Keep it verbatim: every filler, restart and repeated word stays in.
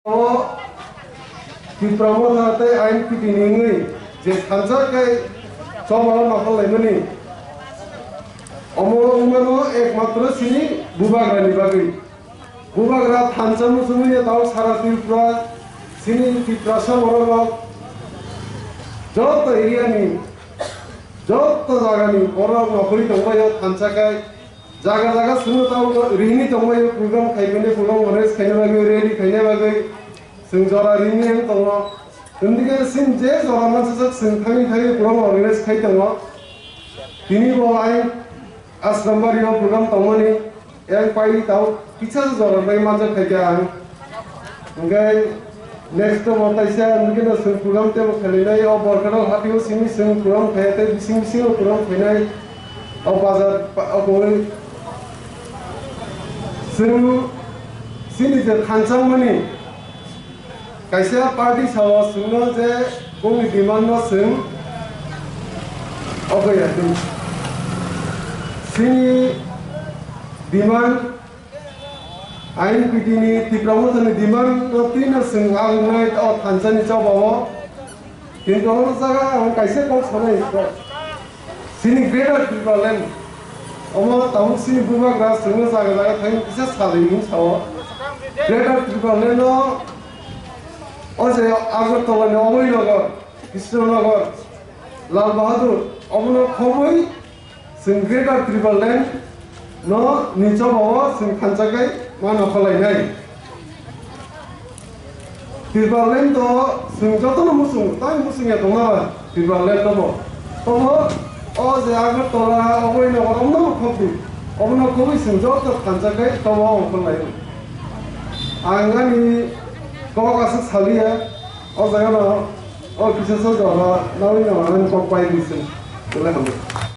O Tipra Motha tei Ain Kuti ni wngwi je thansa khe chobao nokhorlaimani, omo wngmano ekmatro chini Bubagrani bagwi. Bubagra thansa muchungwi tao sara Tripura, chini Tiprasa borok rok joto area ni, joto jaga ni borok nokhorwi tongbaio thansa khe. Jaga jaga chwngno tamo rihini tongbaio program khaimani, program organize khaina bagwi, rally khaina bagwi chwng jora rini wng tongo. Tini khe chwng je jora mansa sak chwng thangwi thangwi program organize khai tongo. Tini bo ai Ashram Bario program tongmani, yang pai tao kisa jora bai manjak khaikha ang. Hingke next o bo taisa hingke no chwng program tebo khalinai o Borkadal hatio simi chwng program khaiya tei bising bising o program khainai o bazar pa-, o koi chwng chini je thansa mani kaisa party sao chwngno je bongni demand no chwng obo ya chini demand Ain Kuti ni Tipra Motha ni demand no twi no chwng ang nai o thansa ni choba o. Kintu o jaga ang kaisa kok sanai kok. Chini Greater Tipraland omo tabuk chini Bubagra chwngno jaga jaga thangwi kisa salwi hwn sao. Greater Tipraland o o je Agartala ni Abhaynagar, Krishnanagar, Lal Bahadur obono khobwi Chwng Greater Tipraland no ni choba o chwng thansa khai ma nokhorlainai. Tipraland to chwng jotono muchung, tai muchung ya tongma ba Tipraland to bo. Tobo o je Agartala, Abhaynagar, omono khobdi. Omono khobwi chwng joto thansa khai tobo o nokhorlai. Ang ani kok aswk saliya, o jaga no o kisa so jaga nawi no ang kok pai di chwng. Belai hambai.